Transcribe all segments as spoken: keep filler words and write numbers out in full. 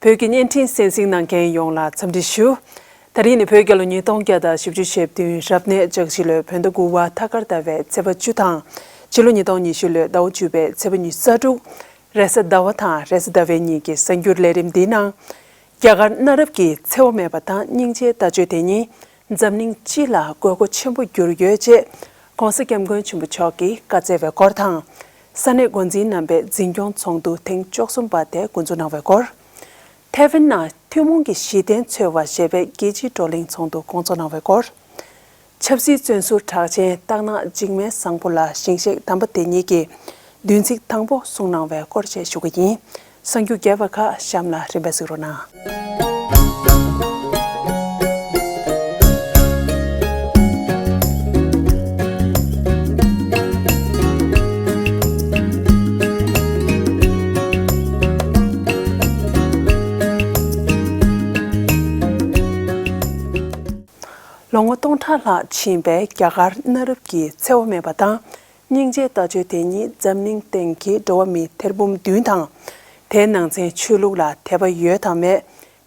བོད་ཀྱི་བརྙན་འཕྲིན་གསན་གཟིགས་གནང་མཁན་ཡོངས་ལ་འཚམས་འདྲི་ཞུ། ད་རིང་ནི་བོད་རྒྱལ་ལོ་ཉིས་སྟོང་བརྒྱ་དང་བཞི་བཅུ་ཞེ་བདུན་རབ་གནས་ལྕགས་བཞི་ལོའི་བོད་ཟླ་དགུ་པ་ཐ་སྐར་ཟླ་བའི་ཚེས་པ་བཅུ་དང་། ཕྱི་ལོ་ཉིས་སྟོང་ཉི་ཤུ་ལོའི་ཟླ་བ་བཅུ་པའི་ཚེས་པ་ཉི་ཤུ་རྩ་དྲུག་རེས་གཟའ་ཟླ་བ་དང་རེས་གཟའ་ཟླ་བའི་ཉིན་གྱི་གསར་འགྱུར་ལས་རིམ་འདིའི་ནང་། རྒྱ་གར་གནའ་རབས་ཀྱི་འཚེ་བ་མེད་པ་དང་སྙིང་རྗེའི་ལྟ་སྤྱོད་དེ་ཉིད་འཛམ་གླིང་སྤྱི་ལ་དགོས་མཁོ་ཆེན་པོ་གྱུར་ཡོད་ཅེས་༸གོང་ས་༸སྐྱབས་མགོན་ཆེན་པོ་མཆོག་གིས་བཀའ་སྩལ་བའི་སྐོར་དང་། ས་གནས་འགོ་འཛིན་རྣམ་པའི་འཛིན་སྐྱོང་ཚོགས་འདུ་ཐེངས་བཅུ་གསུམ་པ་དེ་འགོ་འཛུགས་གནང་བའི་སྐོར། ཐའེ་ཝན་ནང་ཐུན་མོང་གི་གཞི་རྟེན་འཚོལ་བ་ཞེས་པའི་རྒྱལ་སྤྱིའི་བགྲོ་གླེང་ཚོགས་འདུ་སྐོང་ཚོགས་གནང་བའི་སྐོར། ཆབ་སྲིད་བཙོན་ཟུར་གྲགས་ཅན་སྟག་ནག་འཇིགས་མེད་བཟང་པོ་ལགས་ཞིང་གཤེགས་དམ་པ་དེ་ཉིད་ཀྱི་བདུན་ཚིགས་དང་པོ་གསུངས་གནང་བའི་སྐོར་བཅས་ཞུ་གི་ཡིན། གསར་འགྱུར་རྒྱས་པ་ཁག་གཤམ་ལ་རིམ་པས་གཟིགས་རོགས་གནང་། ལོ་ངོ་སྟོང་ཕྲག་ལྷག་ཕྱིན་པའི་རྒྱ་གར་གནའ་རབས་ཀྱི་འཚེ་བ་མེད་པ་དང་། སྙིང་རྗེའི་ལྟ་སྤྱོད་དེ་ཉིད་འཛམ་གླིང་སྟེང་གི་འགྲོ་བ་མི་ཐེར་འབུམ་བདུན་དང་། དེའི་ནང་ཚན་ཆོས་ལུགས་ལ་དད་པ་ཡོད་དང་མེད།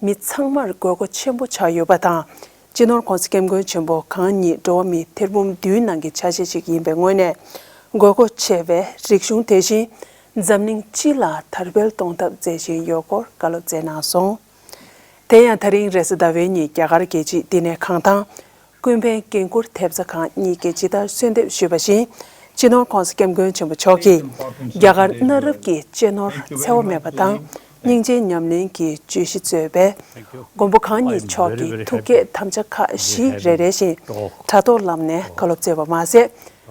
མི་ཚང་མར་དགོས་མཁོ་ཆེན་པོ་ཆགས་ཡོད་པ་དང་། སྤྱི་ནོར་༸གོང་ས་༸སྐྱབས་མགོན་ཆེན་པོ་གང་ཉིད་འགྲོ་བ་མི་ཐེར་འབུམ་བདུན་ནང་གི་ཆ་ཤས་ཤིག་ཡིན་པའི་ངོས་ནས། དགོས་མཁོ་ཆེ་བའི་རིག་གཞུང་དེ་བཞིན་འཛམ་གླིང་སྤྱི་ལ་དར་སྤེལ་གཏོང་ཐབས་མཛད་བཞིན་ཡོད་སྐོར་བཀའ་སློབ་སྩལ་གནང་སོང་། དེ་ཡང་ད་རིང་རེས་གཟའ་ཟླ་བའི་ཉིན་རྒྱ་གར་རྒྱལ་སྤྱིའི་བསྟི་གནས་ཁང་དང་། ཀུན་ཕན་འགན་འཁུར་ཐེབས་རྩ་ཁང་གཉིས་ཀྱིས་ཇི་ལྟར་གསོལ་འདེབས་ཞུས་པ་བཞིན། སྤྱི་ནོར་༸གོང་ས་༸སྐྱབས་མགོན་ཆེན་པོ་མཆོག་གིས་རྒྱ་གར་གནའ་རབས་ཀྱི་གཅེས་ནོར་འཚེ་བ་མེད་པ་དང་། སྙིང་རྗེའི་ཉམས་ལེན་གྱི་བརྗོད་གཞི་གཙོས་པའི་མགོན་པོ་གང་ཉིད་མཆོག་གི་ཐུགས་བསྐྱེད་དམ་བཅའ་ཁག་བཞི་རེ་རེ་བཞིན་དྲ་ཐོག་ལམ་ནས་བཀའ་སློབ་སྩལ་བ་མ་ཟད།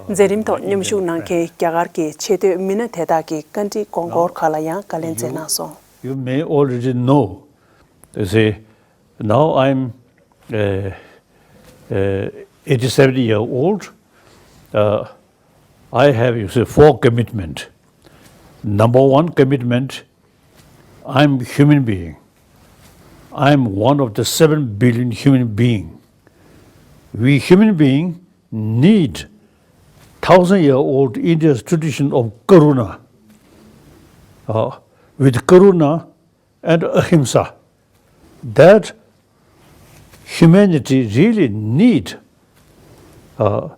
མཛད་རིམ་ཐོག་མཉམ་ཞུགས་གནང་མཁན་རྒྱ་གར་གྱི་ཆེས་མཐོའི་མི་སྣ་དེ་དག་གི་བཀའ་འདྲི་དགོངས་སྐོར་ཁག་ལ་ཡང་བཀའ་ལན་སྩལ་གནང་སོང་། You may already know, you see, now I'm uh, uh, eighty-seven year old. Uh, I have, you see, four commitment. Number one commitment, I'm human being. I'm one of the seven billion human being. We human being need thousand year old India's tradition of karuna. Uh, with karuna and ahimsa that humanity really need. Uh,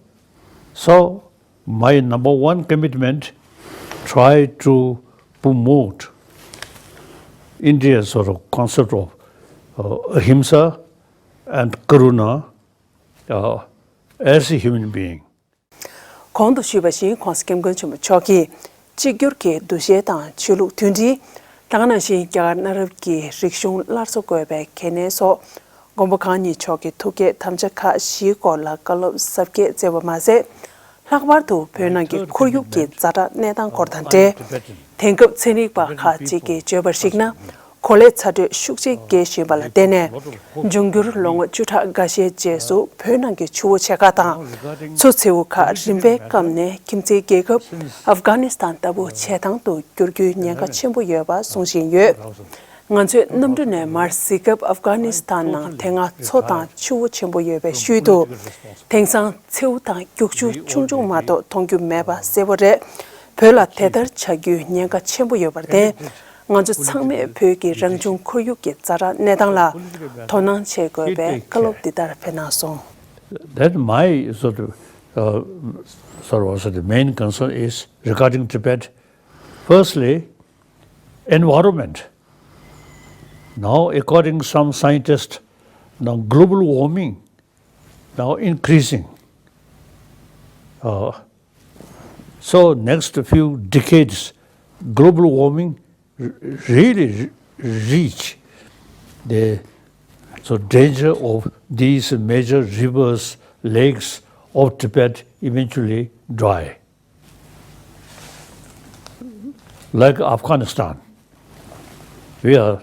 so my number one commitment, try to promote India's sort of concept of uh, ahimsa and karuna uh, as a human being. གོང་དུ་ཞུས་པ་བཞིན་༸གོང་ས་༸སྐྱབས་མགོན་ཆེན་པོ་མཆོག་གིས་གཅིག་གྱུར་གྱི་འདུ་ཤེས་དང་ཆོས་ལུགས་མཐུན་སྒྲིལ། ད་ག་ནང་བཞིན་རྒྱ་གར་གནའ་རབས་ཀྱི་རིག་གཞུང་སླར་གསོ་དགོས་པའི་གལ་གནད་སོགས། མགོན་པོ་གང་ཉིད་མཆོག་གི་ཐུགས་བསྐྱེད་དམ་བཅའ་ཁག་བཞིའི་སྐོར་ལ་བཀའ་སློབ་ཟབ་རྒྱས་སྩལ་བ་མ་ཟད། ལྷག་པར་དུ་བོད་ནང་གི་ཁོར་ཡུག་གི་ཛ་དྲག་གནས་སྟངས་སྐོར་དང་འབྲེལ། དེང་སྐབས་ཚན་རིག་པ་ཁག་ཅིག་གིས་བརྗོད་པར་གཞིགས་ན། གོ་ལའི་ཚ་དྲོད་ཤུགས་ཆེ་རྒྱས་བཞིན་པ་ལ་བརྟེན་ནས། འབྱུང་འགྱུར་ལོ་ངོ་བཅུ་ཕྲག་འགའ་ཤས་རྗེས་སུ་བོད་ནང་གི་ཆུ་བོ་ཆེ་ཁག་དང་། མཚོ་མཚེའུ་ཁག་རིམ་པས་སྐམ་ནས་ཁྱིམ་མཚེས་རྒྱལ་ཁབ་ཨབ་གྷ་ནི་སི་ཐན་ལྟ་བུ་བྱེ་ཐང་དུ་འགྱུར་རྒྱུའི་ཉེན་ཁ་ཆེན་པོ་ཡོད་པ་གསུང་བཞིན་ཡོད། ང་ཚོས་གནམ་གྲུ་ནས་མར་གཟིགས་སྐབས་ཨབ་གྷ་ནི་སི་ཐན་ནང་དེ་སྔ་མཚོ་དང་ཆུ་བོ་ཆེན་པོ་ཡོད་པའི་ཤུལ་དུ། དེང་སང་མཚེའུ་དང་རྒྱུག་ཆུ་ཆུང་ཆུང་མ་གཏོགས་མཐོང་རྒྱུ་མེད་པ་གསལ་པོ་རེད། བོད་ལ་དེ་ལྟར་ཆགས་རྒྱུའི་ཉེན་ཁ་ཆེན་པོ་ཡོད་པར་བརྟེན། ང་ཚོ་ཚང་མས་བོད་ཀྱི་རང་བྱུང་ཁོར་ཡུག་གི་ཛ་དྲག་གནས་སྟངས་ལ་དོ་སྣང་བྱེད་དགོས་པའི་བཀའ་སློབ་འདི་ལྟར་ཕེབས་གནང་སོང་། That my sort of, uh, sort of also the main concern is regarding Tibet. Firstly, environment. Now, according some scientists, now global warming now increasing. Uh, so next few decades, global warming r- really r- reach the so danger of these major rivers, lakes of Tibet eventually dry. Like Afghanistan, we are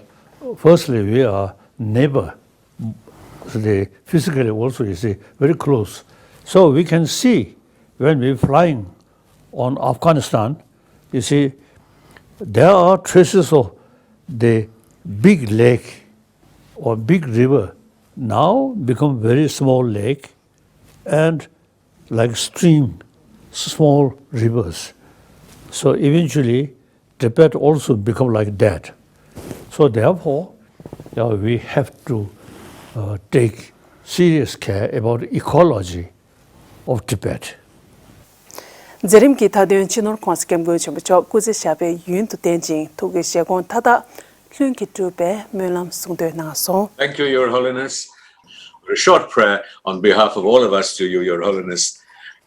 firstly we are neighbor the physically also is uh, very close. So we can see when we flying on Afghanistan, you see, there are traces of the big lake or big river now become very small lake and like stream, small rivers. So eventually, Tibet also become like that. So therefore, Uh, we have to uh, take serious care about ecology of Tibet. མཛད་རིམ་གྱི་མཐའ་དོན་སྤྱི་ནོར་༸གོང་ས་༸སྐྱབས་མགོན་ཆེན་པོ་མཆོག་སྐུ་ཚེ་ཞབས་པད་ཡུན་དུ་བརྟན་ཅིང་ཐུགས་ཀྱི་བཞེད་དགོངས་མཐའ་དག་ལྷུན་གྱིས་གྲུབ་པའི་སྨོན་ལམ་གསུང་འདོན་གནང་སོང་། Thank you, Your Holiness. A short prayer on behalf of all of us to you, Your Holiness.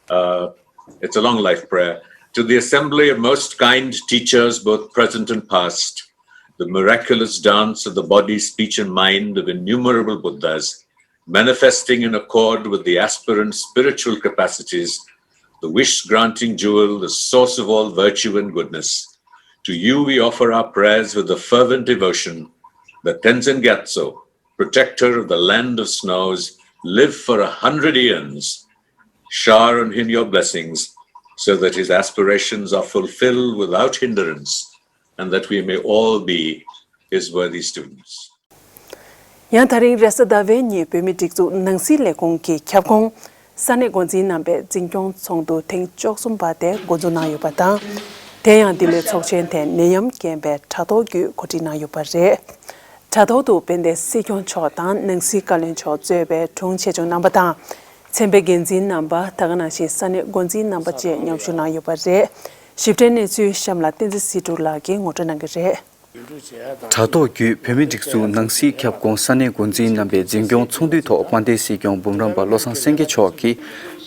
Uh, it's a long life prayer. To the assembly of most kind teachers, both present and past, the miraculous dance of the body, speech, and mind of innumerable Buddhas, manifesting in accord with the aspirant's spiritual capacities, the wish granting jewel, the source of all virtue and goodness. To you we offer our prayers with the fervent devotion that Tenzin Gyatso, protector of the land of snows, live for a hundred eons, shower on him your blessings, so that his aspirations are fulfilled without hindrance, and that we may all be his worthy students. ཡང་ད་རིང་རེས་གཟའ་ཟླ་བའི་ཉིན་བོད་མིའི་སྒྲིག་འཛུགས་ནང་སྲིད་ལས་ཁུངས་ཀྱི་ཁྱབ་ཁོངས་ས་གནས་འགོ་འཛིན་རྣམ་པའི་འཛིན་སྐྱོང་ཚོགས་འདུ་ཐེངས་བཅུ་གསུམ་པ་དེ་འགོ་འཛུགས་གནང་ཡོད་པ་དང་། དེ་ཡང་འདི་ལོའི་ཚོགས་ཆེན་དེ་ནད་ཡམས་རྐྱེན་པས་དྲ་ཐོག་བརྒྱུད་གོ་སྒྲིག་གནང་ཡོད་པ་རེད། དྲ་ཐོག་ཏུ་དཔལ་ལྡན་སྲིད་སྐྱོང་མཆོག་དང་ནང་སྲིད་བཀའ་བློན་མཆོག་གཙོས་པའི་དྲུང་ཆེ་ཆུང་རྣམ་པ་དང་། ཚན་པའི་འགན་འཛིན་རྣམ་པ། ད་ག་ནང་བཞིན་ས་གནས་འགོ་འཛིན་རྣམ་པ་བཅས་མཉམ་ཞུགས་གནང་ཡོད་པ་རེད། ཞིབ་ཕྲའི་གནས་ཚུལ་གཤམ་ལ་བསྟན་འཛིན་སྲིད་སྒྲུབ་ལགས་ཀྱིས་ངོ་སྤྲོད་གནང་གི་རེད། དྲ་ཐོག་བརྒྱུད་བོད་མིའི་སྒྲིག་འཛུགས་ནང་སྲིད་ཁྱབ་ཁོངས་ས་གནས་འགོ་འཛིན་རྣམ་པའི་འཛིན་སྐྱོང་ཚོགས་འདུའི་ཐོག་དཔལ་ལྡན་སྲིད་སྐྱོང་འབུམ་རམས་པ་བློ་བཟང་སེང་གེ་མཆོག་གིས་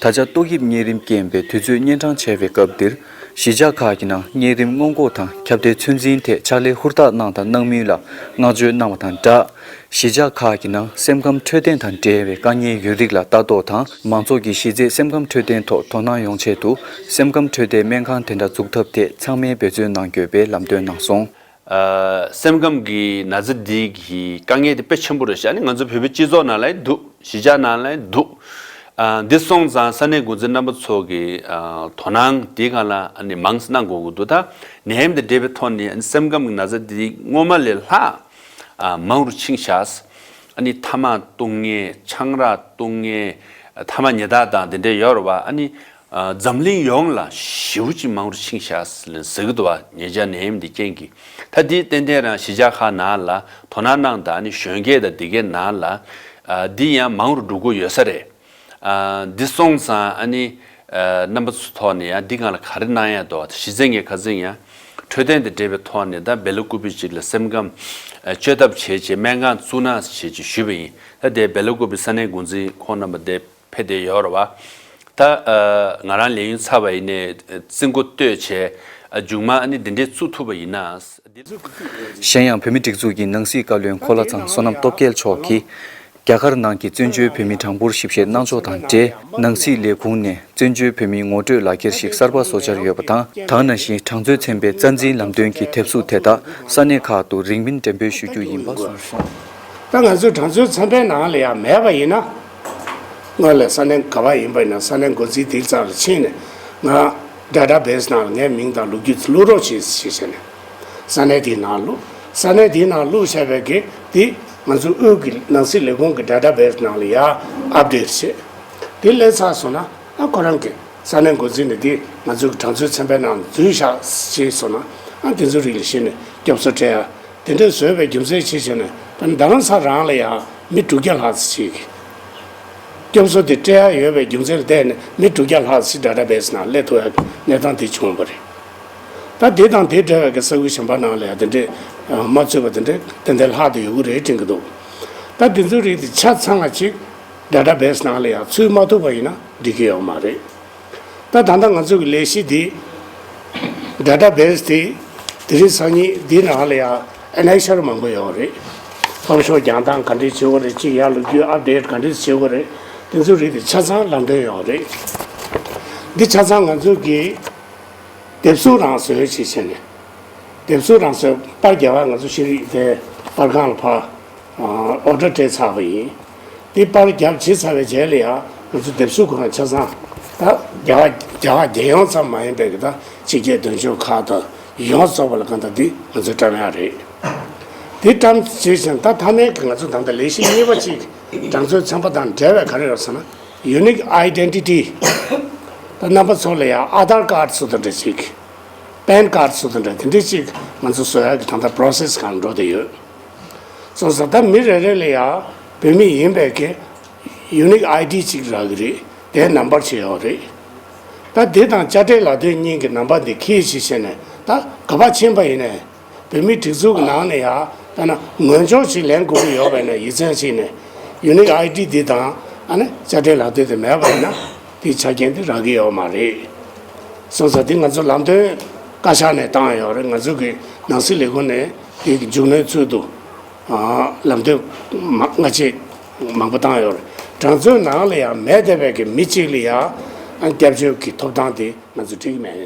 ད་ཆ་ཏོག་དབྱིབས་གཉན་རིམས་རྐྱེན་པས་དུས་ཚོད་གཉན་འཕྲང་ཆེ་བའི་སྐབས་འདིར། གཞིས་ཆགས་ཁག་གི་ནང་གཉན་རིམས་སྔོན་འགོག་དང་ཁྱབ་གདལ་ཚོད་འཛིན་ཐད་ཕྱག་ལས་ཧུར་ཐག་གནང་དང་གནང་མུས་ལ་བསྔགས་བརྗོད་གནང་བ་དང་སྦྲགས། གཞིས་ཆགས་ཁག་གི་ནང་སེམས་ཁམས་འཕྲོད་བསྟེན་དང་འབྲེལ་བའི་དཀའ་ངལ་ཡོད་རིགས་ལ་ལྟ་རྟོག་དང་། མང་ཚོགས་ཀྱི་གཞི་རྩའི་སེམས་ཁམས་འཕྲོད་བསྟེན་ཐོག་དོ་སྣང་ཡོང་ཆེད་དུ་སེམས་ཁམས་འཕྲོད་བསྟེན་སྨན་ཁང་དེ་འདྲ་འཛུགས་ཐབས་ཐད་ཚང་མས་འབད་བརྩོན་གནང་དགོས་པའི་ལམ་སྟོན་གནང་སོང་། ཨ། སེམས་ཁམས་ཀྱི་ན་ཚ་འདི་གི་དཀའ་ངལ་དེ་དཔེ་ཆེན་པོ་རེད་ཤག་ཨ་ནི་ང་ཚོ་བོད་པའི་སྤྱི་ཚོགས་ནང་ལ་འདུག་གཞིས་ཆགས་ནང་ལ་འདུག་ཨ། འདི་སོང་ཙང་ས་གནས་འགོ་འཛིན་རྣམ་པ་ཚོ་གི་ཨ། དོ་སྣང་དེའི་སྒང་ལ་ཨ་ནི་མང་ཙམ་གནང་དགོས་ཀྱི་འདུག་ད་ནད་ཡམས་དང་འབྲེལ་བའི་ཐོག་ནས་ཨ་ནི་སེམས་ཁམས་ཀྱི་ན་ཚ་འདི་སྔོན་མ་ལས་ལྷག་ཨ། མང་རུ་ཕྱིན་ཤག་ཨ་ནི་ཐ་མག་བཏུང་མཁན། ཆང་རག་བཏུང་མཁན། ཐ་མག་ཉལ་ཐ་དང་དེ་འདྲ་ཡོད་རེད་བ། ཨ་ནི་ཨ། འཛམ་གླིང་ཡོངས་ལ་ཞེ་པོ་ཅིག་མང་རུ་ཕྱིན་ཤག་ཟེར་གྱི་འདུག་བ། ཉེ་ཆར་ནད་ཡམས་འདི་རྐྱེན་གྱིས། ད་འདི་ཏན་ཏན་རང་གཞིས་ཆགས་ཁག་ནང་ལ་དོ་སྣང་གནང་དང་། ཨ་ནི་གཞོན་སྐྱེས་དང་དེ་གའི་ནང་ལ་ཨ། འདི་ཡང་མང་རུ་འགྲོ་གི་ཡོད་ས་རེད། ཨ། འདི་སོང་ཙང་ཨ་ནི་ཨ། རྣམ་པ་ཚོ་ཐོག་ནས་ཡང་འདི་སྒང་ལ་ག་རེ་གནང་ཡ་འདུག་གཞི་རྩའི་ངས་ཁ་སང་ཡང་འཕྲོད་བསྟེན་དང་འབྲེལ་བའི་ཐོག་ནས་ད་སྦེལ་ཀོབ་ཅིག་ལ་སེམས་ཁམས་ཨ། བཅོས་ཐབས་བྱེད་ཆེད་སྨན་ཁང་བཙུགས་གནང་བྱེད་ཅེས་ཞུས་པ་ཡིན། ད་དེ་སྦེལ་ཀོབ་ས་གནས་འགོ་འཛིན་ཁོང་རྣམ་པ་དེ་ཕེབས་བསྡད་ཡོད་རེད་བ། ད་ཨ། ང་རང་ལས་ཡུན་ཚར་བ་ཡིན་ནའི་རྩིས་འགོ་བསྟོད་བྱས། ཨ། མཇུག་མ་ཨ་ནི་འདི་འདྲའི་བཙུགས་ཐུབ་པ་ཡིན་ན། གཞན་ཡང་བོད་མིའི་སྒྲིག་འཛུགས་ཀྱི་ནང་སྲིད་བཀའ་བློན་གོ་ལ་ཚང་བསོད་ནམས་སྟོབས་རྒྱལ་མཆོག་གིས། རྒྱ་གར་ནང་གི་བཙན་བྱོལ་བོད་མིའི་གྲངས་འབོར་ཞིབ་བཤེར་གནང་ཕྱོགས་དང་འབྲེལ། ནང་སྲིད་ལས་ཁུངས་ནས་བཙན་བྱོལ་བོད་མིའི་ངོ་སྤྲོད་ལག་འཁྱེར་ཞིག་གསར་པ་བཟོ་འཆར་ཡོད་པ་དང་། ད་ག་ནང་བཞིན་གྲངས་ཚོད་ཚན་པའི་རྩ་འཛིན་ལམ་སྟོན་གྱི་དེབ་གཟུགས་དེ་དག་ས་གནས་ཁག་ཏུ་རིང་མིན་འགྲེམས་སྤེལ་ཞུ་རྒྱུ་ཡིན་པ་གསུངས་སོང་། ད་ང་ཚོའི་གྲངས་ཚོད་ཚན་པའི་ནང་ལ་ཡང་མེད་པ་ཡིན་ན། སྔོན་ལ་ས་གནས་ག་པར་ཡིན་པ་ཡིན་ན་ས་གནས་འགོ་འཛིན་དེའི་རྩ་ལ་ཕྱིན་ནས། ང་ཌེ་ཊ་བེ་སི་ནང་ལ་ངའི་མིང་དང་ལོ་རྒྱུས་བླུག་རོགས་བྱེད་ཞེས་བྱས་ནས། ས་གནས་དེའི་ནང་བླུགས། ས་གནས་དེའི་ནང་བླུགས་བྱས་པའི་གི་དེ་ང་ཚོའི་དབུས་ཀྱི་ནང་སྲིད་ལས་ཁུངས་ཀྱི་ཌེ་ཊ་བེ་སི་ནང་ལ་ཡར་ཨབ་ཌེ་ཊི་བྱས། དེ་སླེབས་ཚར་སོང་ན། ཨ། ཁོ་རང་གི་ས་གནས་འགོ་འཛིན་ནས་དེ་ང་ཚོའི་གྲངས་ཚོད་ཚན་པའི་ནང་འཛུལ་བཞག་ཅེས་སོང་ན། ཨ། དེ་ཚོའི་རིགས་ལ་གཞི་ནས་སྐྱོབ་གསོ་སྤྲད་ཡ། དེ་འདྲ་བཟོས་པའི་རྒྱུ་མཚན་ཅིའི་ཕྱིར་ནས་ད་རྡ་རམ་ས་ལ་རང་ལ་ཡང་མི་དྲུག་བརྒྱ་ལྷག་ཙམ་ཅིག་སྐྱོབ་གསོ་དེ་སྤྲད་ཡ་ཡོད་པའི་རྒྱུ་མཚན་ལ་བརྟེན་ནས་མི་དྲུག་བརྒྱ་ལྷག་ཙམ་ཌེ་ཊ་བེ་སི་ནང་སླེབས་ཐུབ་ཡ་གི་གནས་སྟངས་དེ་བྱུང་བ་རེད། ད་དེ་དང་དེ་འདྲ་བའི་གི་ས་ཁུལ་གཞན་པ་ནང་ལ་ཡང་དེ་འདྲས་མ་ཚུད་པ་དེ་འདྲས་ཏན་ཏན་ལྷག་ཏུ་ཡོད་ཀྱི་རེད་དྲན་གྱི་འདུག་ད་དེ་ཚོའི་རིགས་དེ་ཆ་ཚང་བ་ཅིག་ཌེ་ཊ་བེ་སི་ནང་ལ་ཡང་ཚུད་མ་ཐུབ་པ་ཡིན་ན་འགྲིག་གི་ཡོད་མ་རེད། ད་ད་ལྟ་ང་ཚོ་གི་ལས་གཞི་འདི་ཌེ་ཊ་བེ་སི་དེ་དེ་རིང་སང་ཉིན་འདི་ནང་ལ་ཡང་ཨེ་ནེག་ཤར་མང་པོ་ཡོད་རེད། ལྷོ་ཕྱོགས་རྒྱང་ཐག་ག་འདྲས་བྱེད་དགོས་རེད། གཅིག་ཡར་ལོ་རྒྱུས་ཨབ་ཌེ་ཊི་ག་འདྲས་བྱེད་དགོས་རེད། དེ་ཚོའི་རིགས་དེ་ཆ་ཚང་ལམ་སྟོན་ཡོད་རེད། འདི་ཆ་ཚང་ང་ཚོ་གི་དེབ་གཟུགས་རང་བཟོས་བྱས་བྱས་ནས། དེབ་གཟུགས་རང་བཟོས་པར་རྒྱག་པ་ང་ཚོ་ཤེས་རིག་དེ་པར་ཁང་ལ་ཕར་ཨོ་ཌར་སྤྲད་ཚར་བ་ཡིན། དེ་པར་རྒྱབ་བྱས་ཚར་བའི་རྗེས་ལ་ཡང་ང་ཚོ་དེབ་གཟུགས་ཁོ་རང་ཆ་ཚང་ད་རྒྱ་གར་རྒྱ་གར་རྒྱལ་ཡོངས་ཙམ་མ་ཡིན་པའི་གི་ད་ཕྱི་རྒྱལ་དོན་གཅོད་ཁག་དང་ཡོངས་རྫོགས་པ་ལ་གང་ལྟར་འདི་ང་ཚོས་བཀྲམ་ཡག་རེད། དེ་བཀྲམ་བྱས་ཤིང་ད་མཐའ་མའི་གི་ང་ཚོ་ད་ལྟ་ལས་གཞི་གཉིས་པ་གཅིག་གྲངས་ཚོད་ཚན་པ་དང་འབྲེལ་བའི་ག་རེ་ཡོད་ཟེར་ན། Unique Identity། ད་རྣམ་པ་ཚོ་ལ་ཡང་ཨ་དྷར་ཀར་ཌི་བཟོ་དང་འདྲ་ཅིག་པན་ཀར་ཌི་བཟོ་དང་འདྲ་དེ་འདྲ་ཅིག་ང་ཚོ་བཟོ་ཡག་གི་ད་ལྟ་པོ་རོ་སེ་སི་སྒང་འགྲོ་བསྡད་ཡོད། སོང་ཙང་ད་མི་རེ་རེ་ལ་ཡང་བོད་མི་ཡིན་པའི་གི་ཡུ་ནིག་ཨའི་ཌི་གཅིག་རག་གི་རེད། དེ་ནམ་བར་བྱས་ཡོད་རེད། ད་དེ་དང་དཔྱ་ཁྲལ་ལག་དེབ་གཉིས་ཀྱི་ནམ་བར་འདི་ཁྱེར་ཞིག་བྱས་ནས་ད་ག་པར་ཕྱིན་པ་ཡིན་ནའི་བོད་མིའི་སྒྲིག་འཛུགས་ཀྱི་ནང་ནས་ཡང་ད་ན་ངོས་སྦྱོར་ཞིག་ལེན་དགོས་ཀྱི་ཡོད་པ་ཡིན་ན་ཡིག་ཚང་ཞིག་ནས་ཡུ་ནིག་ཨའི་ཌི་འདི་དང་ཨ་ནི་དཔྱ་ཁྲལ་ལག་དེབ་དེ་མེད་པ་ཡིན་ན་དེའི་ཆ་རྐྱེན་དེ་རག་གི་ཡོད་མ་རེད། སོང་ཙང་དེ་ང་ཚོ་ལམ་སྟོན་བཀའ་ཤག་ནས་བཏང་ཡོད་རེད། ང་ཚོ་གི་ནང་སྲིད་ལས་ཁུངས་ནས་དེ་གི་མཇུག་གནོན་ཚུལ་དུ་ལམ་སྟོན་མ་སྔ་རྗེས་མང་པོ་བཏང་ཡོད་རེད། གྲངས་མཛོད་ནང་ལ་ཡང་མེད་བསྡད་པའི་གི་མི་གཅིག་ལ་ཡང་སྐྱབས་བཅོལ་གྱི་ཐོབ་ཐང་དེ་ང་ཚོ་འགྲིག་མེད།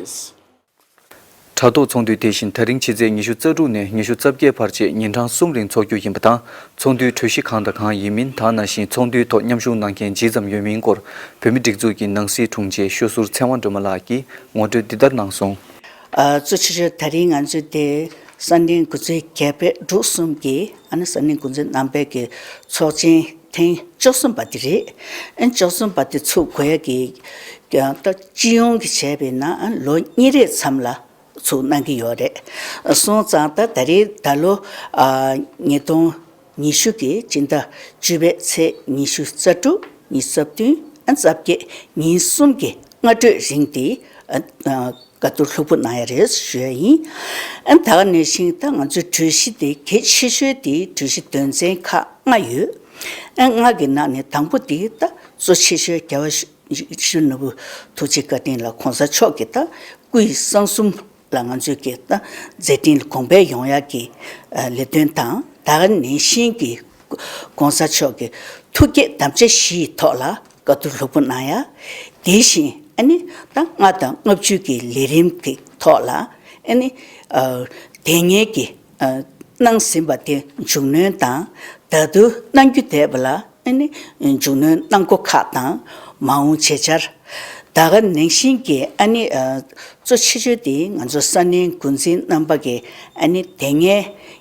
དྲ་ཐོག་ཚོགས་འདུ་དེ་བཞིན་ད་རིང་ཕྱི་ཚེས་ཉི་ཤུ་རྩ་དྲུག་ནས་ཉི་ཤུ་རྩ་བརྒྱད་བར་བཅས་ཉིན་གྲངས་གསུམ་རིང་འཚོགས་རྒྱུ་ཡིན་པ་དང་། ཚོགས་འདུའི་གྲོས་གཞི་གང་དང་གང་ཡིན་མིན་དང་ནང་བཞིན་ཚོགས་འདུའི་ཐོག་མཉམ་ཞུགས་གནང་མཁན་ཇི་ཙམ་ཡོད་མིན་སྐོར་བོད་མིའི་སྒྲིག་འཛུགས་ཀྱི་ནང་སྲིད་དྲུང་ཆེ་ཤོད་ཟུར་ཚེ་དབང་སྒྲོལ་མ་ལགས་ཀྱིས་ངོ་སྤྲོད་འདི་ལྟར་གནང་སོང་། ཨ། གཙོ་ཆེ་ཤོས་ད་རིང་ང་ཚོས་དེ་ས་གནས་འགོ་འཛིན་རྒྱལ་བོད་འབྲུག་གསུམ་གྱི་ཨ་ནི་ས་གནས་འགོ་འཛིན་རྣམ་པའི་གི་ཚོགས་ཆེན་ཐེངས་བཅུ་གསུམ་པ་དེ་རེད། ཨ་ནི་བཅུ་གསུམ་པ་དེ་ཚུགས་དགོས་ཡ་གི་ད་སྤྱི་ཡོངས་ཀྱི་བྱས་པས་ན་ཨ་ནི་ལོ་གཉིས་རེའི་མཚམས་ལ་ཚུགས་གནང་གི་ཡོད་རེད། སོང་ཙང་ད་ད་རེས་ད་ལོ་ཨ་ཉིས་སྟོང་ཉི་ཤུ་གི་སྤྱི་ཟླ་བཅུ་པའི་ཚེས་ཉི་ཤུ་རྩ་དྲུག་ཉི་ཤུ་རྩ་བདུན་ཨ་རྩ་བརྒྱད་ཉིན་གསུམ་གྱི་སྔ་དྲོའི་རིང་དེ་ཨ་ཨ་བཀའ་བསྡུར་ལྷུག་པོ་གནང་ཡ་རེད་ཞུ་ཡ་ཡིན། ཨ་ད་ག་ནང་བཞིན་ད་ང་ཚོའི་གྲོས་གཞི་དེ་གལ་ཆེ་ཤོས་དེ་གྲོས་གཞི་དོན་ཚན་ཁག་ལྔ་ཡོད། ཨ་ལྔ་གི་ནང་ནས་དང་པོ་དེ་ད་གཙོ་ཆེ་ཤོས་རྒྱལ་བ་ཡིད་བཞིན་ནོར་བུ་ཐུགས་རྗེ་བཀའ་དྲིན་ལ་གོང་ས་མཆོག་གི་ད་སྐུའི་གསང་གསུམ་ལ་ང་ཚོས་ཀྱི་ད་མཛད་འཕྲིན་ལ་གོང་འཕེལ་ཡོང་ཡག་གི་ལས་དོན་དང་ད་ག་ནང་བཞིན་གྱི་གོང་ས་མཆོག་གི་ཐུགས་བསྐྱེད་དམ་བཅའ་བཞིའི་ཐོག་ལ་བཀའ་བསྡུར་ལྷུག་པོ་གནང་ཡ། དེ་བཞིན་ཨ་ནི་ད་ལྔ་དང་ལྔ་བཅུ་གི་ལས་རིམ་གྱི་ཐོག་ལ་ཨ་ནི་ཨ་དེ་སྔའི་གི་ཨ་གནང་ཟིན་པ་དེ་མཇུག་སྣོན་དང་ད་དུང་གནང་རྒྱུ་བསྡད་པ་ལ་ཨ་ནི་མཇུག་སྣོན་གནང་སྒོ་ཁག་དང་མ་འོངས་བྱེད་འཆར། ད་ག་ནང་བཞིན་གྱི་ཨ་ནི་ཨ་གཙོ་ཆེ་ཤོས་དེ་ང་ཚོ་ས་གནས་འགོ་འཛིན་རྣམ་པ་གི་ཨ་ནི་དེ་སྔའི་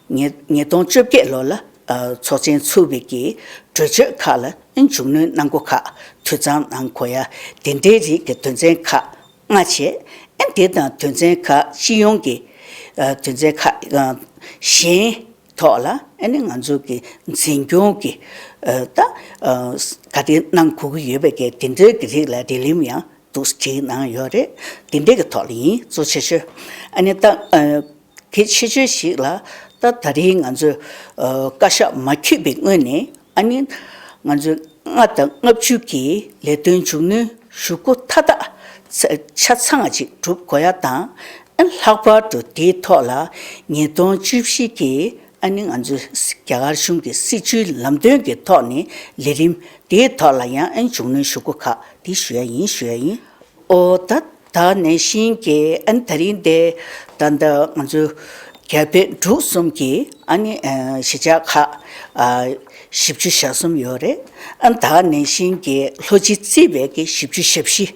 ཉིས་ཉིས་སྟོང་བཅོ་བརྒྱད་ལོ་ལ་ཨ་ཚོགས་ཆེན་ཚུགས་པའི་གི་གྲོས་ཆོད་ཁག་ལ་ཨ་མཇུག་སྣོན་གནང་སྒོ་ཁག་འཐུས་ཚང་གནང་དགོས་ཡ་དེ་འདྲའི་རིགས་ཀྱི་དོན་ཚན་ཁག་ལྔ་བྱས། ཨ་དེ་དང་དོན་ཚན་ཁག་སྤྱི་ཡོངས་ཀྱི་ཨ་དོན་ཚན་ཁག་ཨ་གཞན་ཐོག་ལ་ཨ་ནི་ང་ཚོ་གི་འཛིན་སྐྱོང་གི་ཨ་ད་ཨ་ག་དེ་གནང་དགོས་ཀྱི་ཡོད་པའི་གི་དེ་འདྲའི་གི་རིགས་ལ་རིགས་ལམ་ཡང་འདུག་སེ་བྲིས་གནང་ཡོད་རེད། དེ་འདྲའི་གི་ཐོག་ལ་ཡིན་གཙོ་ཆེ་ཤོས། ཨ་ནི་ད་ཨ་གལ་ཆེ་ཤོས་ཤིག་ལ་ད་ད་རིང་ང་ཚོས་ཨ་བཀའ་ཤག་མ་འཁྱུད་པའི་སྔོན་ནས་ཨ་ནི་ང་ཚོས་ལྔ་དང་ལྔ་བཅུ་གི་ལས་དོན་མཇུག་སྣོན་ཞུ་སྒོ་མཐའ་དག་ཆ་ཚང་ཅིག་སྒྲུབ་དགོས་ཡ་དང་། ཨ་ལྷག་པར་དུ་དེའི་ཐོག་ལ་ཉིས་སྟོང་བཅུ་བཞི་གི་ཨ་ནི་ང་ཚོའི་རྒྱ་གར་གཞུང་གི་སྲིད་བྱུས་ལམ་སྟོན་གྱི་ཐོག་ནས་ལས་རིམ་དེའི་ཐོག་ལ་ཡང་ཨ་ནི་མཇུག་སྣོན་ཞུ་སྒོ་ཁག་དེ་ཞུ་ཡ་ཡིན་ཞུ་ཡ་ཡིན། ཨོ་ད་ད་ནང་བཞིན་གྱི་ཨ་ནི་ད་རིང་དེ་ད་ལྟ་ང་ཚོའི་རྒྱ་བོད་འབྲུག་གསུམ་གྱི་ཨ་ནི་ཨ་གཞིས་ཆགས་ཁག་ཨ་བཞི་བཅུ་ཞེ་གསུམ་ཡོད་རེད། ཨ་ནི་ད་ནང་བཞིན་གྱི་ལྷོ་སྤྱི་གཙོས་པའི་གི་བཞི་བཅུ་ཞེ་བཞི།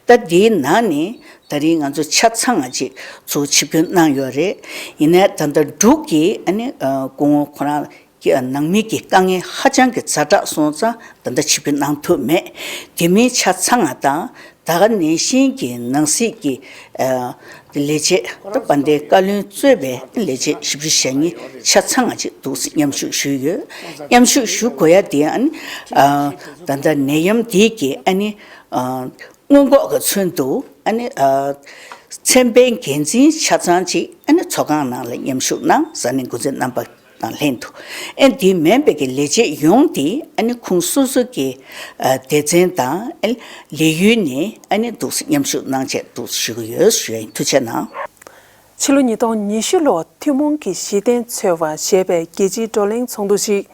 ད་དེའི་ནང་ནས་ད་རིང་ང་ཚོ་ཆ་ཚང་ང་ཅིག་ཚུར་ཆིབས་བསྒྱུར་གནང་ཡོད་རེད། ཡིན་ནའི་ད་ལྟ་འབྲུག་གི་ཨ་ནི་ཨ་སྐུ་ངོ་ཁོ་རང་གི་ནང་མི་གི་དཀའ་ངལ་ཧ་ཅང་གི་ཛ་དྲག་སོང་ཙང་ད་ལྟ་ཆིབས་བསྒྱུར་གནང་ཐུབ་མེད། དེ་མིན་ཆ་ཚང་ང་དང་ད་ག་ནང་བཞིན་གྱི་ནང་སྲིད་ཀྱི་ཨ་ལས་བྱེད་ད་དཔལ་ལྡན་བཀའ་བློན་གཙོས་པའི་ལས་བྱེད་བཞི་བཅུ་ཞེ་གཉིས་ཆ་ཚང་ང་ཅིག་འདུག་སེ་མཉམ་ཞུགས་ཞུས་ཡོད། མཉམ་ཞུགས་ཞུ་དགོས་ཡ་དེ་ཨ་ནི་ཨ་ད་ལྟ་ནད་ཡམས་འདི་གི་ཨ་ནི་ཨ་སྔོན་འགོག་གི་ཚུལ་དུ་ཨ་ནི་ཨ་ཚན་པའི་འགན་འཛིན་ཆ་ཚང་ཅིག་ཨ་ནི་ཚོགས་ཁང་ནང་ལ་མཉམ་ཞུགས་གནང་། ས་གནས་འགོ་འཛིན་རྣམ་པ་དང་ལྷན་དུ། ཨ་ནི་དེ་མིན་པའི་གི་ལས་བྱེད་ཡོངས་དེ་ཨ་ནི་ཁོང་སོ་སོ་གི་ཨ་སྡེ་ཚན་དང་ཨ་ནི་ལས་ཡུལ་ནས་ཨ་ནི་འདུག་སེ་མཉམ་ཞུགས་གནང་ཆེད་འདུག་སེ་ཞུ་གི་ཡོད་ཞུ་ཡ་ཡིན། ཐུགས་རྗེ་གནང་། ཕྱི་ལོ་ཉིས་སྟོང་ཉི་ཤུ་ལོར་ཐུན་མོང་གི་གཞི་རྟེན་འཚོལ་བ་ཞེས་པའི་རྒྱལ་སྤྱིའི་བགྲོ་གླེང་ཚོགས་འདུ་ཞིག་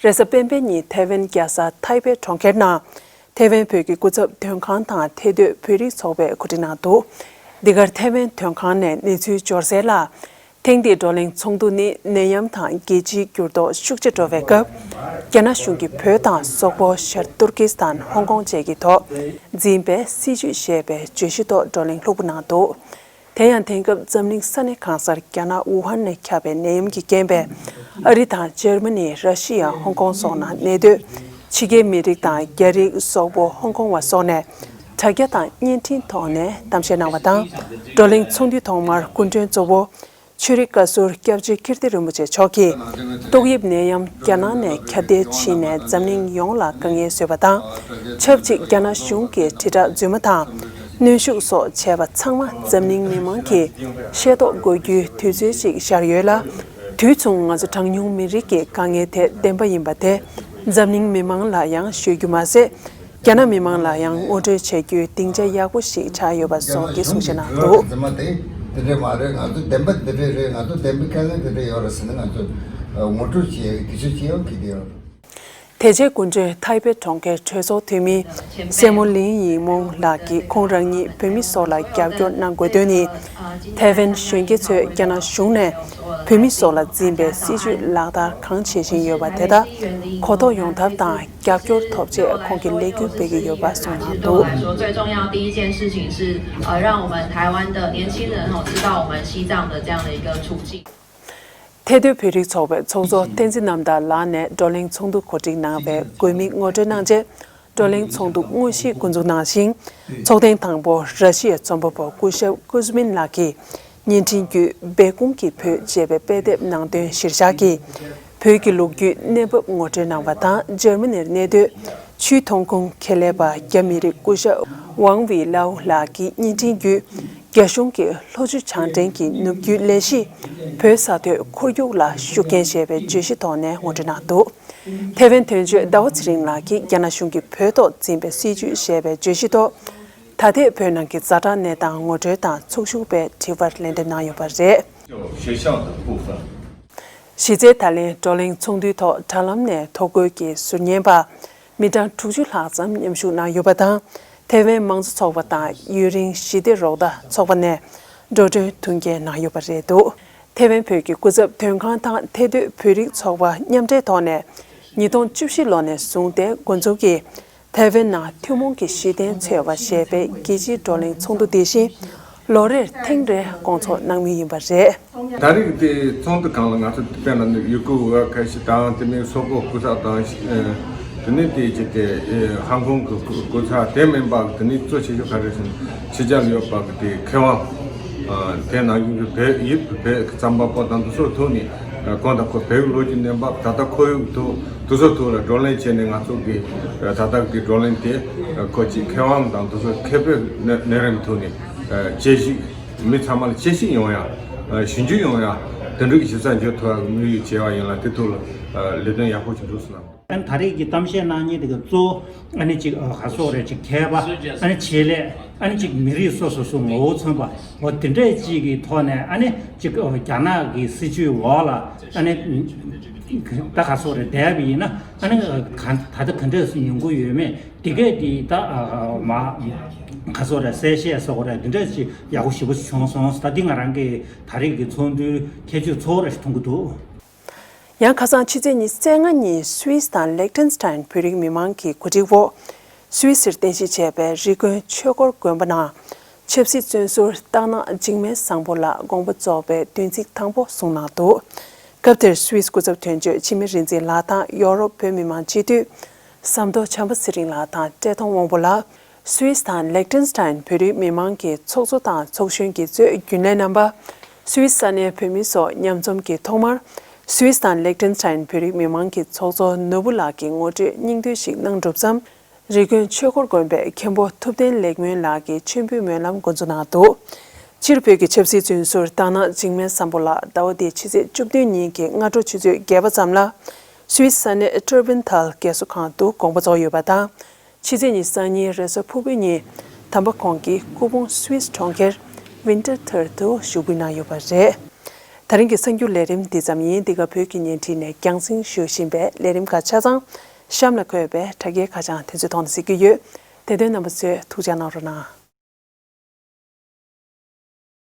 རེས་གཟའ་སྤེན་པའི་ཉིན་ཐའེ་ཝན་རྒྱལ་ས་ཐའེ་པེ་གྲོང་ཁྱེར་ནང་ཐའེ་ཝན་བོད་ཀྱི་སྐུ་ཚབ་དོན་ཁང་དང་ཐེ་འདོད་བོད་རིགས་ཚོགས་པས་གོ་སྒྲིག་གནང་འདུག་འདི་གར་ཐའེ་ཝན་དོན་ཁང་ནས་གནས་ཚུལ་འབྱོར་གསལ་ལ། ཐེངས་འདིའི་བགྲོ་གླེང་ཚོགས་འདུ་ནི་ནད་ཡམས་དང་རྒྱལ་སྤྱིའི་འགྱུར་ལྡོག་ཤུགས་ཆེ་འགྲོ་བའི་སྐབས། རྒྱ་ནག་གཞུང་གིས་བོད་དང་སོག་པོ། ཤར་ཏུར་ཀི་སི་ཐན། ཧོང་ཀོང་བཅས་ཀྱི་ཐོག་འཛིན་པའི་སྲིད་བྱུས་ཞེས་པའི་བརྗོད་གཞི་ཐོག་བགྲོ་གླེང་ལྷུག་པོ་གནང་འདུག་དེ་ཡང་དེང་སྐབས་འཛམ་གླིང་ས་གནས་གང་སར་རྒྱ་ནག་ཝུ་ཧན་ནས་ཁྱབ་པའི་ནད་ཡམས་ཀྱི་རྐྱེན་པས། ཨ་རི་དང་འཇར་མ་ནི། ར་ཤི་ཡ། ཧོང་ཀོང་སོགས་ནང་གནས་སྡོད་ཕྱི་རྒྱལ་མི་རིགས་དང་རྒྱ་རིགས། སོག་པོ། ཧོང་ཀོང་བ་སོགས་ནས་དྲ་རྒྱ་དང་བརྙན་འཕྲིན་ཐོག་ནས་གཏམ་བཤད་གནང་བ་དང་། བགྲོ་གླེང་ཚོགས་འདུའི་ཐོག་མར་སྐུ་མགྲོན་གཙོ་བོ། ཆོས་རིག་བཀའ་ཟུར་སྐྱབས་རྗེ་ཀིརྟི་རིན་པོ་ཆེ་མཆོག་གིས། ཏོག་དབྱིབས་ནད་ཡམས་རྒྱ་ནག་ནས་ཁྱབ་གདལ་ཕྱིན་ནས་འཛམ་གླིང་ཡོངས་ལ་དཀའ་ངལ་བཟོས་པ་དང་། ཆབས་ཅིག་རྒྱ་ནག་གཞུང་གིས་དྲིལ་བསྒྲགས་རྫུན་མ་དང་། གནོན་ཤུགས་སོགས་བྱས་པ་ཚང་མ་འཛམ་གླིང་མི་མང་གིས་ཤེས་རྟོགས་དགོས་རྒྱུའི་དུས་ཚོད་ཅིག་ཤར་ཡོད་ལ། དུས་མཚུངས་ང་ཚོ་གྲངས་ཉུང་མི་རིགས་ཀྱི་དཀའ་ངལ་དེ་བདེན་པ་ཡིན་པ་དེ་འཛམ་གླིང་མི་མང་ལ་ཡང་ཤོད་རྒྱུ་མ་ཟད། རྒྱ་ནག་མི་མང་ལ་ཡང་ངོ་སྤྲོད་བྱ་རྒྱུའི་སྡིངས་ཆ་ཡག་པོ་ཞིག་ཆགས་ཡོད་པ་སོགས་ཀྱི་གསུང་བཤད་གནང་འདུག། རྫུན་མ་དེ་དེ་འདྲས་མ་རེད། ང་ཚོ་བདེན་པ་འདི་འདྲས་རེད། ང་ཚོ་བདེན་པའི་དཀའ་ངལ་འདི་འདྲས་ཡོད་རེད་ཟེར་ནས་ང་ཚོ་ངོ་སྤྲོད་བྱེད་ཡག་གི་དུས་ཚོད་ཅིག་ཡང་འཁེལ་གྱི་ཡོད་རེད། དེ་རྗེས་སྐུ་མགྲོན་ཐའེ་པེ་གྲོང་ཁྱེར་གྲོས་ཚོགས་འཐུས་མི་སྲས་མོ་ལིན་ཡིང་མོང་ལགས་ཀྱིས་ཁོང་རང་ཉིད་བོད་མི་སོགས་ལ་རྒྱབ་སྐྱོར་གནང་དགོས་དོན་ནི། ཐའེ་ཝན་གཞོན་སྐྱེས་ཚོས་རྒྱ་ནག་གཞུང་ནས་བོད་མི་སོགས་ལ་འཛིན་པའི་སྲིད་བྱུས་ལག་བསྟར་གང་བྱེད་བཞིན་ཡོད་པ་དེ་དག་གོ་རྟོགས་ཡོང་ཐབས་དང་རྒྱབ་སྐྱོར་ཐོབ་ཆེད་ཁོང་གིས་ལས་འགུལ་སྤེལ་གྱི་ཡོད་པ་གསུངས་གནང་འདུག། 对我来说，最重要第一件事情是，呃，让我们台湾的年轻人哦，知道我们西藏的这样的一个处境。 ཐའེ་སྡོད་བོད་རིགས་ཚོགས་པའི་ཚོགས་གཙོ་བསྟན་འཛིན་རྣམ་དག་ལགས་ནས་བགྲོ་གླེང་ཚོགས་འདུ་གོ་སྒྲིག་གནང་བའི་དགོས་དམིགས་ངོ་སྤྲོད་གནང་རྗེས། བགྲོ་གླེང་ཚོགས་འདུ་དངོས་གཞི་འགོ་འཛུགས་གནང་ཞིང་། ཚོགས་ཐེངས་དང་པོ་ར་ཤི་ཡའི་རྩོམ་པ་པོ་སྐུ་ཞབས་ཀུ་ཟི་མིན་ལགས་ཀྱིས་བརྙན་འཕྲིན་བརྒྱུད་སྦས་སྐུང་གི་བོད་ཅེས་པའི་དཔེ་དེབ་ནང་དོན་གཞིར་བཞག་གིས་བོད་ཀྱི་ལོ་རྒྱུས་གནས་བབ་ངོ་སྤྲོད་གནང་བ་དང་། འཇར་མ་ནིར་གནས་སྡོད་ཆུའི་ཐོན་ཁུངས་ཁེ་ལས་པ་རྒྱ་མི་རིགས་སྐུ་ཞབས་ཝང་ཝི་ལའོ་ལགས་ཀྱིས་བརྙན་འཕྲིན་བརྒྱུད་རྒྱ་གཞུང་གི་ལྷོ་ཆུ་བྱང་འདྲེན་གྱི་ནུབ་རྒྱུད་ལས་གཞི་བོད་ས་མཐོའི་འཁོར་རྒྱུག་ལ་ཤུགས་རྐྱེན་ཞེས་པའི་བརྗོད་གཞི་ཐོག་ནས་ངོ་སྤྲོད་གནང་འདུག། ཐའེ་ཝན་དོན་གཅོད་ཟླ་བ་ཚེ་རིང་ལགས་ཀྱིས་རྒྱ་ནག་གཞུང་གིས་བོད་ཐོག་འཛིན་པའི་སྲིད་བྱུས་ཞེས་པའི་བརྗོད་གཞི་ཐོག་ད་ཐེངས་བོད་ནང་གི་ཛ་དྲག་གནས་སྟངས་ངོ་སྤྲོད་དང་ཚོགས་ཞུགས་པའི་དྲི་བར་ལན་འདེབས་གནང་ཡོད་པ་རེད། 学校的部分。 གཞི་རྩའི་ད་ལན་བགྲོ་གླེང་ཚོགས་འདུའི་ཐོག་དྲ་ལམ་ནས་ཐོ་འགོད་ཀྱིས་ཟུར་ཉན་པ་མི་གྲངས་དྲུག་ཅུ་ལྷག་ཙམ་མཉམ་ཞུགས་གནང་ཡོད་པ་དང་། ཐའེ་ཝན་མང་གཙོ་ཚོགས་པ་དང་ཡུན་རིང་ཞི་བདེ་རོགས་ཟླ་ཚོགས་པ་ནས་འགྲོ་གྲོན་ཐུགས་འགན་གནང་ཡོད་པ་རེད་འདུག། ཐའེ་ཝན་བོད་ཀྱི་སྐུ་ཚབ་དོན་ཁང་དང་ཐའེ་སྡོད་བོད་རིགས་ཚོགས་པ་མཉམ་འབྲེལ་ཐོག་ནས་ཉིས་སྟོང་བཅུ་བཞི་ལོ་ནས་བཟུང་སྟེ་འགོ་འཛུགས་ཀྱིས། ཐའེ་ཝན་ནང་ཐུན་མོང་གི་གཞི་རྟེན་འཚོལ་བ་ཞེས་པའི་རྒྱལ་སྤྱིའི་བགྲོ་གླེང་ཚོགས་འདུ་དེ་བཞིན་ལོ་རེར་ཐེངས་རེ་སྐོང་ཚོགས་གནང་མུས་ཡིན་པ་རེད། ད་རེས་དེ་ཚོགས་འདུ་སྒང་ལ་ང་ཚོ་དཔེར་ན་ནི་ཡུ་གུར་འོས་ཁ་ཤས་དང་དེ་མིན་སོག་པོ་སྐུ་ཚབ་དང་། དེ་ནས་དེ་ཅི་སྟེ་ཧང་ཀོང་གི་སྐུ་ཚབ། དེ་མིན་པ་དེ་ནས་གཙོ་ཆེ་ཤོས་ག་རེ་ཟེར་ན་ཕྱི་རྒྱལ་ཡོད་པ་གི་དེ་མཁས་དབང་། དེ་ནང་བཞིན་གྱི་བོད་ཡུལ་བོད་ཀྱི་རྩོམ་པ་པོ་དང་དེ་ཚོའི་ཐོག་ནས། ཨ། ཁོང་དང་ཁོ་བོད་ཀྱི་ལོ་རྒྱུས་གནས་བབ། ད་ལྟ་ཁོར་ཡུག་ཐོག་དེ་ཚོའི་ཐོག་ལ་བགྲོ་གླེང་བྱས་ནས། ང་ཚོ་གི་ད་ལྟ་གི་བགྲོ་གླེང་དེ་ཁོ་ཅིག་མཁས་དབང་དང་དེ་ཚོ་མཁས་པའི་གནས་རིམ་ཐོག་ནས་དཔྱད་ཞིབ། མི་ཚང་མ་ལ་དཔྱད་ཞིབ་ཡོང་ཡ། ཞིབ་འཇུག་ཡོང་ཡ། དེ་འདྲ་གི་ཞིབ་ཚགས་བྱེད་ཐུབ་ཡ་གི་དམིགས་ཡུལ་བྱས་པ་ཡིན་ལ། དེ་ཐོག་ལ་ལས་དོན་ཡག་པོ་ཞིག་འགྲོ་སོང་ན། ཨ་ནི་ད་རེས་ཀྱི་གཏམ་བཤད་གནང་མཁན་དེ་ག་གཙོ་བོ་ཨ་ནི་ཅིག་ག་སོགས་རེད། ཅིག་མཁས་པ། ཨ་ནི་ཆེད་ལས། ཨ་ནི་ཅིག་མི་རིགས་སོ་སོ་སོ་ངོ་བོ་མཚོན་པ་འོ་དེ་འདྲས་ཅིག་གི་ཐོག་ནས། ཨ་ནི་ཅིག་རྒྱ་ནག་གི་སྲིད་བྱུས་འོག་ལ་ཨ་ནི་ད་ག་སོགས་རེད་བསྡད་པ་ཡིན་ན། ཨ་ནི་ག་ད་ལྟ་ག་འདྲས་སུ་ཡོང་གི་ཡོད་མེད་དེ་གས་དེ་ད་མ་ག་སོགས་རེད། གསལ་བཤད་སོགས་རེད། དེ་འདྲས་ཅིག་ཡག་པོ་ཞེ་པོ་ཞིག་བྱུང་སོང་། ད་འདི་ང་རང་གི་ད་རེས་ཀྱི་ཚོགས་འདུའི་ཁྱད་ཆོས་གཙོ་བོ་རེད་ཞིག་མཐོང་གི་འདུག། ཡང་ཁ་སང་ཕྱི་ཚེས་ཉི་ཤུ་རྩ་ལྔ་ཉིན་སུད་སི་དང་ལེག་ཏེན་སི་ཏན་བོད་རིགས་མི་མང་གི་གོ་སྒྲིག་འོག་སུད་སིར་རྟེན་གཞི་བྱས་པའི་རི་ཀོན་ཆོས་འཁོར་དགོན་པ་ནང་ཆབ་སྲིད་བཙོན་ཟུར་སྟག་ནག་འཇིགས་མེད་བཟང་པོ་ལགས་དགོངས་པ་རྫོགས་པའི་བདུན་ཚིགས་དང་པོ་གསུངས་གནང་འདུག། སྐབས་དེར་སུད་སི་སྐུ་ཚབ་དོན་གཅོད་འཆི་མེད་རིག་འཛིན་ལགས་དང་ཡོ་རོབ་བོད་མི་མང་སྤྱི་འཐུས་ཟམ་གདོང་བྱམས་པ་ཚེ་རིང་ལགས་དང་བཀྲས་མཐོང་དབང་པོ་ལགས། སུད་སི་དང་ལེག་ཏེན་སི་ཏན་བོད་རིགས་མི་མང་གི་ཚོགས་གཙོ་དང་ཚོགས་གཞོན་གྱི་གཙོས་རྒྱུན་ལས་རྣམ་པ། སུད་སི་ས་གནས་བོད་མི་སོགས་མཉམ་འཛོམས་ཀྱིས་ཐོག་མར་སུད་སི་དང་ལེག་ཏེན་སི་ཏན་བོད་རིགས་མི་མང་གི་ཚོགས་གཙོ་ནོར་བུ་ལགས་ཀྱིས་ངོ་སྤྲོད་སྙིང་བསྡུས་ཤིག་གནང་གྲུབ་མཚམས། རི་ཀོན་ཆོས་འཁོར་དགོན་པའི་མཁན་པོ་ཐུབ་བསྟན་ལེགས་སྨོན་ལགས་ཀྱིས་མཆོད་འབུལ་སྨོན་ལམ་འགོ་འཛུགས་གནང་འདུག། སྤྱིར་བོད་ཀྱི་ཆབ་སྲིད་བཙོན་ཟུར་སྟག་ནག་འཇིགས་མེད་བཟང་པོ་ལགས་ཟླ་བ་འདིའི་ཕྱི་ཚེས་བཅུ་བདུན་ཉིན་གྱི་སྔ་དྲོ་ཆུ་ཚོད་བརྒྱད་པ་ཙམ་ལ་སུད་སི་ས་གནས་ཊུར་བིན་ཐལ་རྒས་གསོ་ཁང་དུ་དགོངས་པ་རྫོགས་ཡོད་པ་དང་། ཕྱི་ཚེས་ཉི་ཤུ་རྩ་གཉིས་རེས་གཟའ་ཕུར་བུའི་ཉིན་དམ་པ་ཁོང་གི་སྐུ་ཕུང་སུད་སི་གྲོང་ཁྱེར་ཝིན་ཏེར་ཐར་དུ་ཞུགས་འབུལ་གནང་ཡོད་པ་རེད། ད་རིང་གི་གསར་འགྱུར་ལས་རིམ་འདི་ཙམ་ཡིན། འདི་ག་བོད་ཀྱི་བརྙན་འཕྲིན་ནས་རྒྱང་སྲིང་ཞུ་བཞིན་པའི་ལས་རིམ་ཁག་ཆ་ཚང་གཤམ་ལ་འཁོད་པའི་དྲ་རྒྱའི་ཁ་བྱང་དེ་ཚོའི་ཐོག་ནས་གཟིགས་རྒྱུ་ཡོད། དེ་དོན་རྣམ་པ་ཚོས་ཐུགས་ཅག་གནང་རོགས་གནང་།